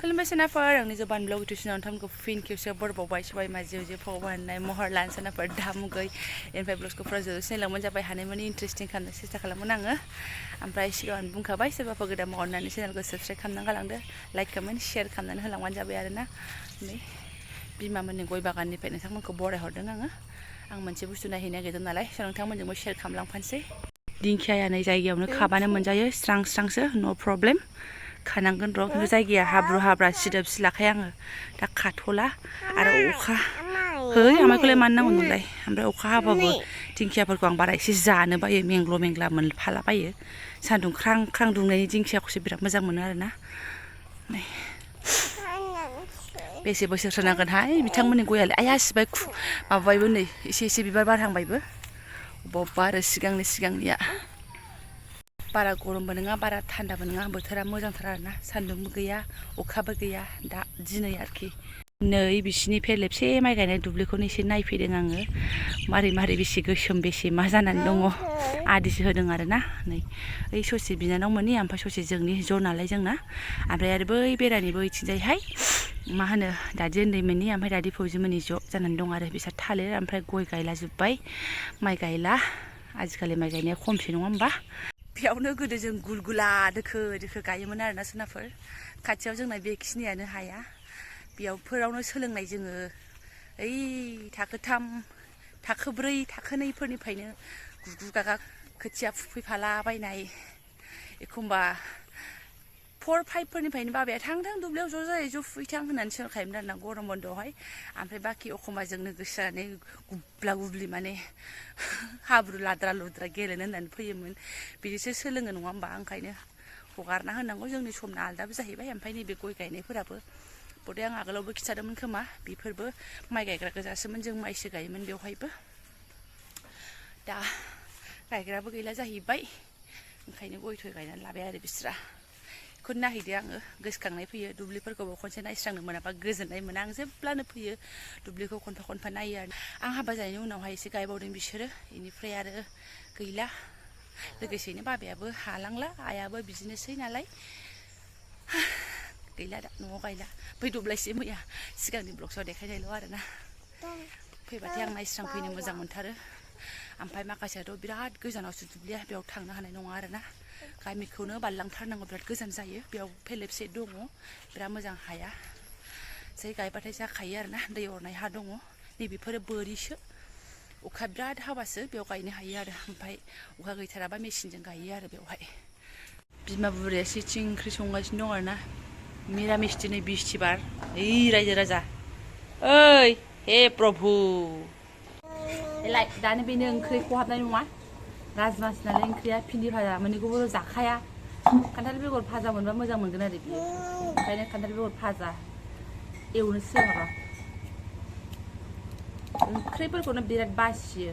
खुलुमबाय सोनाफोर आंनि जबानब्लग इउटिउब नोंथांमोनखौ फिन खेबसेयाव बरबावबाय सबाय माजियाव जे फगबाननाय महर लान सोनाफोर दामुगै इनिफ्राय ब्लगखौ फरायजोबो सिनायलांबानो जाबाय हानायमानि इन्टारेस्टिं खालामनो सेस्था खालामगोन आङो ओमफ्राय सिगाङावनो बुंखाबाय सोरबाफोर गोदान अननानै चेनेलखौ साबस्क्राइब खालामनानै गालांदो लाइक कमेन्ट शेयार खालामनानै होलांबानो जाबाय आरोना ओमफ्राय बिमामोननि गय बागाननिफ्राय नोंथांमोनखौ बरायहरदों आं मोनसे बुस्थु नायहैनो नागिरदों नालाय नोंथांमोनजोंबो शेयार खालामलांफानोसै दिंखियाया नै जायगायावनो खाबानो मोनजायो स्रां स्रांसो न' प्रब्लेम खानांगोन र' खिन्थु जायगाया हाब्रु हाब्रा सिदोब सिलाखाय आङो दा खाथ'ला आरो अखा है आमाइखौलाय मानो नांगौ नोंलाय ओमफ्राय अखा हाबाबो दिंखियाफोरखौ आं बारा एसे जानो बायो मेंग्ल' मेंग्ला मोनफाला बायो सान्दुं ख्रां ख्रां दुंनायनि दिंखियाखौसो बिराद मोजां मोनो आरोना बेसे बोसोरसो नांगोनहाय बिथांमोननि गयालाय आया सिबाय माबाबायबो नै एसे एसे बिबार बारहांबायबो अबेबा आरो सिगांनिया बारा गरमबो नङा बारा थान्दाबो नङा बोथोरा मोजांथार आरोना सान्दुंबो गैया अखाबो गैया दा दिनै आरोखि नै बिसिनि फेरलेबसे माइ गायनाय दुब्लिखौनो एसे नायफैदों आङो मारै मारै बेसे गोसोम बेसे मा जानानै दङ आदिसो होदों आरोना नै ओइ ससे बिनानावमोननि ओमफ्राय ससे जोंनि ज' नालाय जोंना ओमफ्राय आरो बै बेरानिबो इथिंजायहाय मा होनो दादि उन्दैमोननि ओमफ्राय दादि फौजिमोननि ज' जानानै दं आरो बिसोर थालिर ओमफ्राय गय गायलाजोब्बाय माइ गायला आजिखालि माइ गायनाया खमसै नङा होमबा बेयावनो गोदो जों गुलगुला दोखो दोखो गायोमोन आरोना सोनाफोर खाथियाव जोंना बेखिनियानो हाया बेयावफोरावनो सोलोंनाय जोङो ओइ थाखो 3 थाखो 4 थाखो 2फोरनिफ्रायनो गुगु गागा खोथिया फुफैफालाबायनाय एखमबा 4, 5फोरनिफ्रायनो बाबाया थां दुब्लियाव ज' जायो ज' फुहैथां होननानै सोलोंखायोमोन आरोना गरम बन्द'आवहाय ओमफ्राय बाखि एखमबा जोंनो गोसो जानानै गुब्ला गुब्लि माने हाब्रु लाद्रा लुद्रा गेलेनो होननानै फैयोमोन बिदिसो सोलोङो नङा होमबा ओंखायनो हगारना होनांगौ जोंनि समना आलदाबो जाहैबाय ओमफ्राय नैबे गय गायनायफोराबो बदे आं आगोलावबो खिथादोंमोन खोमा बेफोरबो माइ गायग्रा गोजासोमोन जों माइसो गायोमोन बेवहायबो दा गायग्राबो गैला जाहैबाय ओंखायनो गय थय गायनानै लाबाय आरो बिस्रा बेखौनो नायहैदो आङो गोसोखांनाय फैयो दुब्लिफोरखौबो खनसे नायस्रांनो मोनाबा गोजोननाय मोना आं जेब्लानो फैयो दुब्लिखौ खनफा नायो आरो आं हाबा जानायनि उनावहाय एसे गायबावदों बिसोरो बेनिफ्राय आरो गैला लोगोसेनो बाबायाबो हालांला आइयाबो बिदिनोसै नालाय गैला दा न'आव गायला बै दब्लायसे मैया सिगांनि ब्लगसआव देखायनायल' आरोना फैबाथाय आं नायस्रांफैनो मोजां मोनथारो ओमफ्राय माखासेयाथ' बिराद गोजानावसो दुब्लिया बेयाव थांनो हानाय नङा आरोना गामिखौनो बारलांथारनांगौ बिराद गोजान जायो बेयाव फेलेबसे दङ बिराद मोजां हाया जै गायबाथाय जाखायो आरोना दै अरनाय हा दङ नैबेफोरो बोरिसो अखा बिराद हाबासो बेयाव गायनो हायो आरो ओमफ्राय अखा गैथाराबा मेचिनजों गायो आरो बेवहाय बिमा बुरैया सिथिं ओंख्रि संगासिनो दं आरोना मिरामिस दिनै बिस्थिबार ओइ रायजो राजा ओइ हे प्रभु दानो बेनो ओंख्रि खहाबनाय नङा राजमास नालाय ओंख्रिया भिन्दि भाजा मोननैखौबो जाखाया खान्थाल बेगर भाजा मोनबा मोजां मोनगोन आरो बियो ओंखायनो खान्थाल बेगर भाजा एवनोसै माबा ओंख्रिफोरखौनो बिराद बासियो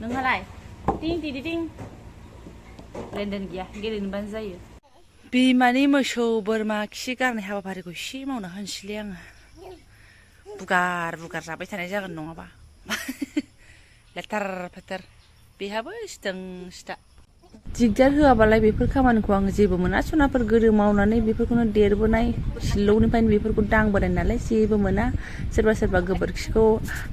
नोंहालाय टिं टिं टिं लेनदेन गैया गेलेनोबानो जायो बिमानि मोसौ बोरमा खि गारनाय हाबाफारिखौ एसे मावना होनोसैलै आङो बुगार बुगार जाबाय थानाय जागोन नङाबा लेथार फेथार बेहाबो सिथों सिथा दिगदार होआबालाय बेफोर खामानिखौ आं जेबो मोना सनाफोर गोदो मावनानै बेफोरखौनो देरबोनाय सिलौनिफ्रायनो बेफोरखौ दांबोनाय नालाय जेबो मोना सोरबा गोबोरखिखौ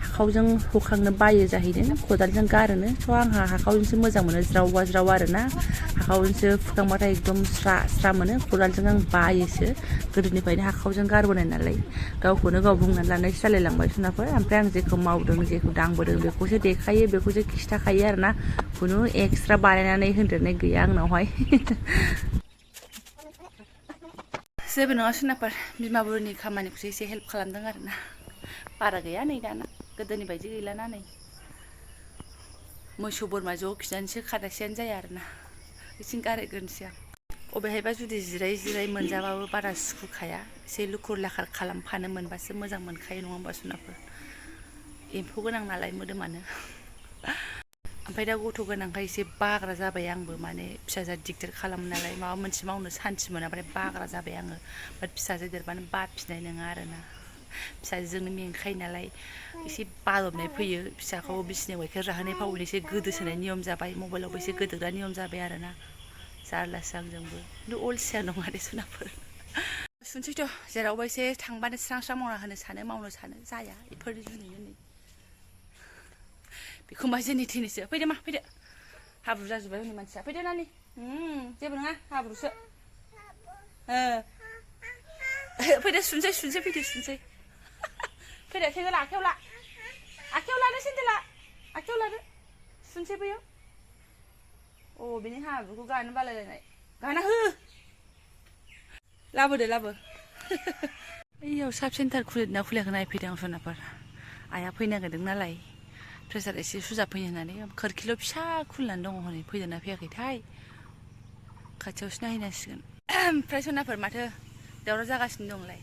हाखावजों हुखांनो बायो जाहैदों खदालजों गारोनो थ' आंहा हाखावजोंसो मोजां मोनो ज्रावबा ज्राव आरोना हाखावजोंसो फुखांबाथाय एकदम स्रा स्रा मोनो खदालजों आं बायोसो गोदोनिफ्रायनो हाखावजों गारबोनाय नालाय गावखौनो गाव बुंनानै लानाय जालायलांबाय सनाफोर ओमफ्राय आं जेखौ मावदों जेखौ दांबोदों बेखौसो देखायो बेखौसो खिथाखायो आरोना खुनु एक्सट्रा बानायनानै होदेरनाय गैया आंनावहाय जेबो नङा सोनाफोर बिमा बुरिनि खामानिखौसो एसे हेल्प खालामदों आरोना बारा गैया नै दाना गोदोनि बायदि गैलाना नै मोसौ बोरमा ज' खिनानैसो खादासेयानो जाया आरोना इथिं गारायग्रोनोसै आं अबेहायबा जुदि जिराय मोनजाबाबो बारा सुखुखाया एसे लुखुर लाखार खालामफानो मोनबासो मोजां मोनखायो नङा होमबा सोनाफोर एम्फौ गोनां नालाय मोदोमानो ओमफ्राय दा गथ' गोनांखाय एसे बाग्रा जाबाय आंबो माने फिसाजोआ दिगदार खालामो नालाय माबा मोनसे मावनो सान्थि मोनाबाथाय बाग्रा जाबाय आङो बाट फिसाजो देरबानो बाफिनाय नङा आरोना फिसाजोजोंनो मेंखायो नालाय एसे बादबनाय फैयो फिसाखौ बिसिनायाव गाइखेर जाहोनाय फावैनो एसे गोदोसोनाय नियम जाबाय मबाइलावबो एसे गोदोग्रा नियम जाबाय आरोना जारलासो आंजोंबो खिन्थु अलसिया नङा दे सोनाफोर सुनसैथ' जेरावबो एसे थांबानो स्रां स्रां मावनो सानो जाया बेफोरनि जुनैनो नै बेखौ मा जोंनि थैनोसो फैदो मा फैदो हाब्रु जाजोब्बाय हनै मानसिया फैदो नानि जेबो नङा हाब्रुसो फैदो सुनसै फैदो सुनसै फैदो सेन्देला आखायाव लानो सेन्देला आखायाव लादो सुनसै फैयो बिनि हाब्रुखौ गानो बालायलायनाय गाना हो लाबोदो ओइयाव साब सेन्टार खुलिदोंना खुलियाखै नायफैदों आं सनाफोर आइया फैनो नागिरदों नालाय प्रेसार एसे सुजाफैयो होननानै खोरखिल' फिसा खुलिनानै दङ हनै फैदोंना फैयाखैथाय खाथियावसो नायहैनांसिगोन ओमफ्राय सनाफोर माथो दावराव जागासिनो दंलाय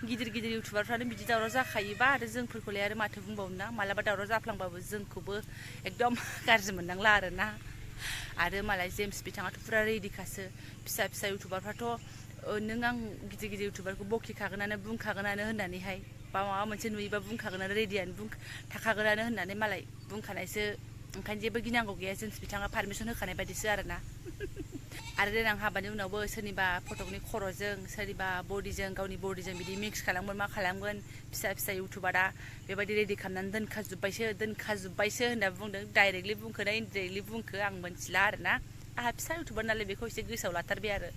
गिदिर इउटुबारफ्रानो बिदि दावराव जाखायोबा आरो जोंफोरखौलाय आरो माथो बुंबावनो मालाबा दावराव जाफ्लांबाबो जोंखौबो एकदम गाज्रि मोननांला आरोना आरो मालाय जेम्स बिथाङाथ' फुरा रेडिखासो फिसा इउटुबारफ्राथ' नों आं गिदिर इउटुबारखौ बखिखागोनानो बुंखागोनानो होननानैहाय बा माबा मोनसे नुयोबा बुंखागोनानो रेडियानो थाखागोनानो होननानै मालाय बुंखानायसो ओंखायनो जेबो गिनांगौ गैया जेम्स बिथाङा पारमिसन होखानाय बायदिसो आरोना आरो देनां हाबानि उनावबो सोरनिबा फटकनि खर'जों सोरनिबा बडिजों गावनि बडिजों बिदि मिक्स खालामगोन मा खालामगोन फिसा इउटुबारा बेबायदि रेडि खालामनानै दोनखाजोब्बायसो होनना बुंदों डाइरेक्टलि बुंखो ना इनडाइरेक्टलि बुंखो आं मिथिला आरोना आंहा फिसा इउटुबार नालाय बेखौ एसे गोसोआव लाथारबाय आरो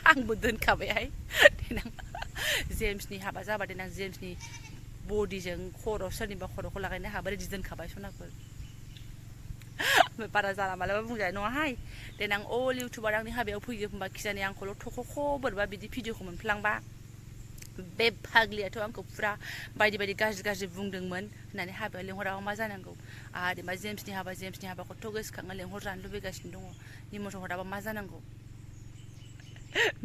आंबो दोनखाबायहाय देनां जेम्सनि हाबा जाबा देनां जेम्सनि बडिजों सोरनिबा खर'खौ लागायनो हाबा रेडि दोनखाबाय सनाफोर बारा जाला मालाबा बुंजानाय नङाहाय देनां अल इउटुबार आंनि हाबायाव फैयो होनबा खिजानि आंखौल' थख'ख' बोरैबा बिदि भिडिअखौ मोनफ्लांबा बे फाग्लियाथ' आंखौ फुरा बायदि गाज्रि बुंदोंमोन होननानै हाबायाव लेंहराबा मा जानांगौ आरो मा जेम्सनि हाबाखौथ' गोसोखांना लेंहरजानो लुबैगासिनो दङ निमन्थ्रन हराबा मा जानांगौ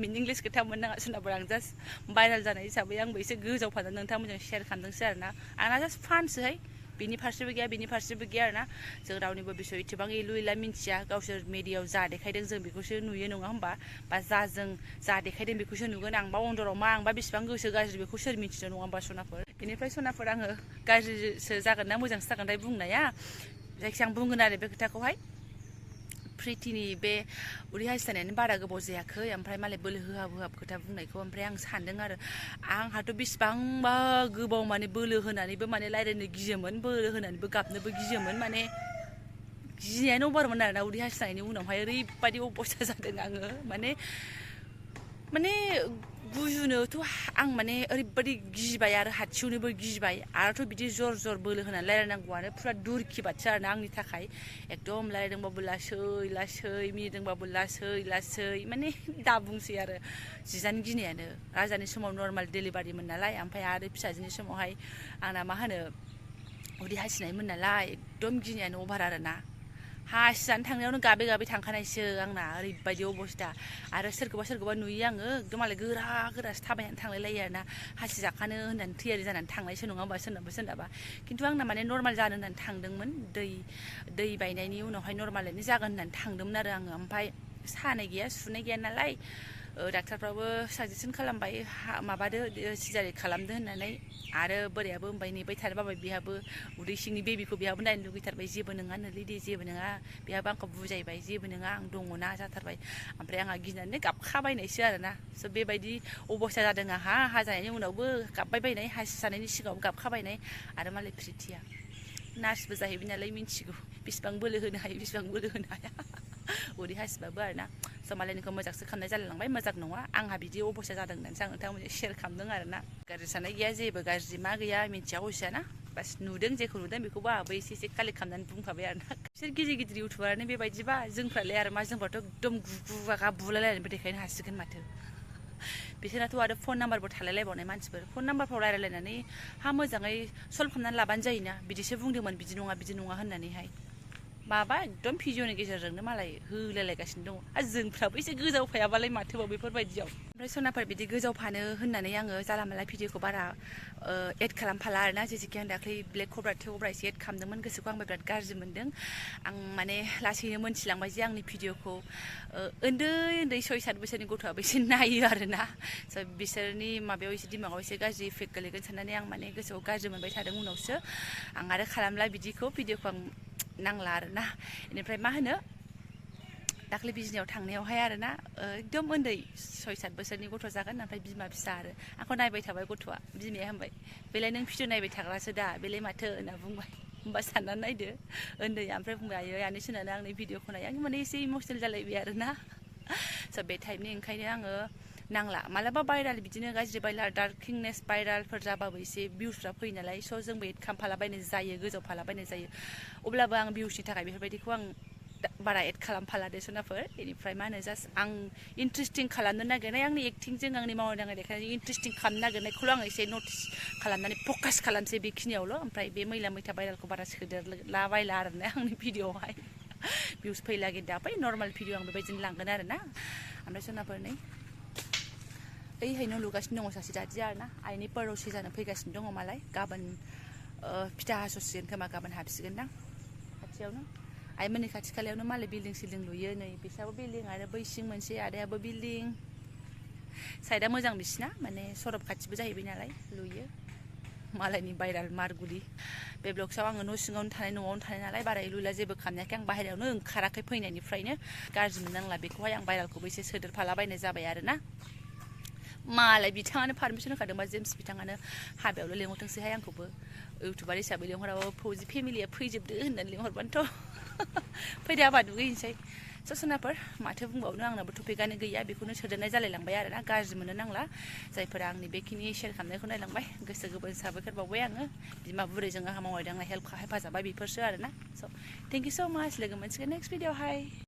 मिनिंलेस खोथा मोननाङा सोरनाबा आं जास्ट भाइरेल जानाय हिसाबै आंबो एसे गोजावफानानै नोंथांमोनजों शेयार खालामदोंसो आरोना आंना जास्ट फानसोहाय बिनि फारसेबो गैया आरोना जों रावनिबो बिसय एसेबां एलु एला मिन्थिया गावसोर मेडियायाव जा देखायदों जों बेखौसो नुयो नङा होमबा बा जों जा देखायदों बेखौसो नुगोन आंबा अन्दराव मा आंबा बेसेबां गोसो गाज्रि बेखौ सोर मिन्थिनो नङा होमबा सनाफोर बेनिफ्राय सनाफोर आङो गाज्रिसो जागोन ना मोजांसो जागोनथाय बुंनाया जायखिया आं बुंगोन आरो बे खोथाखौहाय प्रिटिनि बे उदै हासिनायानो बारा गोबाव जायाखै ओमफ्राय मालाय बोलो होहाब खोथा बुंनायखौ ओमफ्राय आं सानदों आरो आंहाथ' बेसेबांबा गोबाव माने बोलो होनानैबो माने रायज्लायनो गियोमोन बोलो होनानैबो गाबनोबो गियोमोन माने गिनायानो अभारमोन आरोना उदै हासिनायनि उनावहाय ओरैबायदि अबस्था जादों आङो माने गुजुनोथ' आं माने ओरैबायदि गिबाय आरो हाथियावनोबो गिबाय आरोथ' बिदि जर बोलो होनानै रायलायनांगौआनो फुरा दुरखि बादसो आरोना आंनि थाखाय एकदम रायलायदोंबाबो लासै मिनिदोंबाबो लासै माने दा बुंसै आरो जिजानो गिनायानो राजानि समाव नर्माल डेलिभारिमोन नालाय ओमफ्राय आरो फिसाजोनि समावहाय आंना मा होनो उदै हासिनायमोन नालाय एकदम गिनायानो अभार आरोना हासिजानो थांनायावनो गाबै थांखानायसो आंना ओरैबायदि अबस्था आरो सोरखौबा नुयो आङो एकदम मालाय गोरासो थाबायनानै थांलाय लायो आरोना हासि जाखानो होननानै थियारि जानानै थांनायसो नङा होमबा सोरनाबा खिन्थु आंना माने नर्माल जानो होननानै थांदोंमोन दै बायनायनि उनावहाय नर्मालैनो जागोन होननानै थांदोंमोन आरो आङो ओमफ्राय सानाय गैया सुनाय गैया नालाय डाक्टारफ्राबो साजेसन खालामबाय माबादो सिजारिन खालामदो होननानै आरो बोरायाबो होनबाय नेबाय थानो बाबाय बेहाबो उदै सिंनि बेबिखौ बेहाबो नायनो लुगैथारबाय जेबो नङा नोलै दे जेबो नङा बेहाबो आंखौ बुजायबाय जेबो नङा आं दङना जाथारबाय ओमफ्राय आंहा गिनानै गाबखाबायनायसो आरोना स' बेबायदि अबस्था जादों आंहा हाजानायनि उनावबो गाबबाय बायनाय हासि जानायनि सिगाङाव गाबखाबायनाय आरो मालाय प्रिटिया नार्सबो जाहैबाय नालाय मिन्थिगौ बेसेबां बोलो होनो हायो बेसेबां बोलो होनो हाया उदै हासिबाबो आरोना स' मालायनिखौ मोजांसो खालामनाय जालायलांबाय मोजां नङा आंहा बिदि अबस्था जादों होननानैसो आं नोंथांमोनजों शेयार खालामदों आरोना गाज्रि साननाय गैया जेबो गाज्रि मा गैया मिन्थिया हसियाना बास नुदों जेखौ नुदों बेखौबो आंहाबो एसे कालेक्ट खालामनानै बुंखाबाय आरोना बिसोर गिदिर इउटुबारानो बेबायदिबा जोंफ्रालाय आरो मा जोंफ्राथ' एकदम गुगा बुलायलायनानैबो देखायनो हासिगोन माथो बिसोरनाथ' आरो फन नाम्बारबो थालायलायबावनाय मानसिफोर फन नाम्बारफ्राव रायलायनानै मोजाङै सल्भ खालामनानै लाबानो जायोना बिदिसो बुंदोंमोन बिदि नङा होननानैहाय माबा एकदम भिडिअनि गेजेरजोंनो मालाय होलायलायगासिनो दङ आरो जोंफ्राबो एसे गोजावफायाबालाय माथोबाव बेफोरबायदियाव ओमफ्राय सनाफोर बिदि गोजावफानो होननानै आङो जाला माला भिडिअखौ बारा एड खालामफाला आरोना जेसेखि आं दाख्लै ब्लेक कब्रा एसे एड खालामदोंमोन गोसोखौ आंबो बिराद गाज्रि मोनदों आं माने लासैनो मोनथिलांबाय जे आंनि भिडिअखौ उन्दै 6-7 बोसोरनि गथ'आबो एसे नायो आरोना स' बिसोरनि माबायाव एसे दिमागाव एसे गाज्रि इफेक्ट गोलैगोन साननानै आं माने गोसोआव गाज्रि मोनबाय थादों उनावसो आं आरो खालामला बिदिखौ भिडिअखौ आं नांला आरोना बेनिफ्राय मा होनो दाख्लै बिजनियाव थांनायावहाय आरोना एकदम उन्दै 6-7 बोसोरनि गथ' जागोन ओमफ्राय बिमा फिसा आरो आंखौ नायबाय थाबाय गथ'आ बिमाया होनबाय बेलाय नों भिडिअ नायबाय थाग्रासो दा बेलाय माथो होनना बुंबाय होमबा साननानै नायदो उन्दैया ओमफ्राय बुंबाय आयै आनै सोनानो आंनि भिडिअखौ नाय आं माने एसे इमसनेल जालायबाय आरोना स' बे टाइपनि ओंखायनो आङो नांला मालाबा भाइराल बिदिनो गाज्रि भाइराल डार्किंनेस भाइरालफोर जाबाबो एसे भिउसफ्रा फैयो नालाय स' जोंबो एड खालामफालाबायनाय जायो गोजौफालाबायनाय जायो अब्लाबो आं भिउसनि थाखाय बेफोरबायदिखौ आं बारा एड खालामफाला देसनाफोर बेनिफ्राय मा होनो जास्ट आं इन्ट्रेस्टिं खालामनो नागिरनाय आंनि एक्टिंजों आंनि मावनाय दांनाय देखायनानै इन्ट्रेस्टिं खालामनो नागिरनायखौल' आं एसे नटिस खालामनानै फकास खालामसै बेखिनियावल' ओमफ्राय बे मैला मैथा भाइरालखौ बारा सोदेरलाबायला आरोना आंनि भिडिअआवहाय भिउस फैला गिदा फै नर्माल भिडिअ आं बेबायदिनो लांगोन आरोना ओमफ्राय सोनाफोर नै ओइहाय न' लुगासिनो दङ सासे दादिया आरोना आइनि परोसि जानो फैगासिनो दङ मालाय गाबोन फिथा हास'सिगोन खोमा गाबोन हाबसिगोनदां खाथियावनो आइमोननि खाथि खालायावनो मालाय बिल्डिं सिल्डिं लुयो नै बिसाबो बिल्डिं आरो बैसिं मोनसे आदायाबो बिल्डिं साइडआ मोजां बिसिना माने सरब खाथिबो जाहैबाय नालाय लुयो मालायनि भाइराल मारगुरि बे ब्लगसआव आङो न' सिङावनो थानाय न'आवनो थानाय नालाय बारा लुला जेबो खालामनायाखै आं बाहेरायावनो ओंखाराखै फैनायनिफ्रायनो गाज्रि मोननांला बेखौहाय आं भाइरालखौबो एसे सोदेरफालाबायनाय जाबाय आरोना मालाय बिथाङानो पारमिसन होखादोंबा जेम्स बिथाङानो हाबायावल' लेंहरथोंसैहाय आंखौबो इउटुबार हिसाबै लेंहराबाबो फौजि फेमिलिया फैजोबदो होननानै लेंहरबानोथ' फैदो आबा दुगैनोसै ससनाफोर माथो बुंबावनो आंनाबो टपिकआनो गैया बेखौनो सोदेरनाय जालायलांबाय आरोना गाज्रि मोननो नांला जायफोरा आंनि बेखिनि शेयार खालामनायखौ नायलांबाय गोसो गोबोन साबायखर बावबाय आङो बिमा बुरैजों आंहा मावनाय दांनाय हेफाजाबा बेफोरसो आरोना स' थेंक इउ स' माच लोगो मोनसिगोन नेक्स्ट भिडिअ'हाय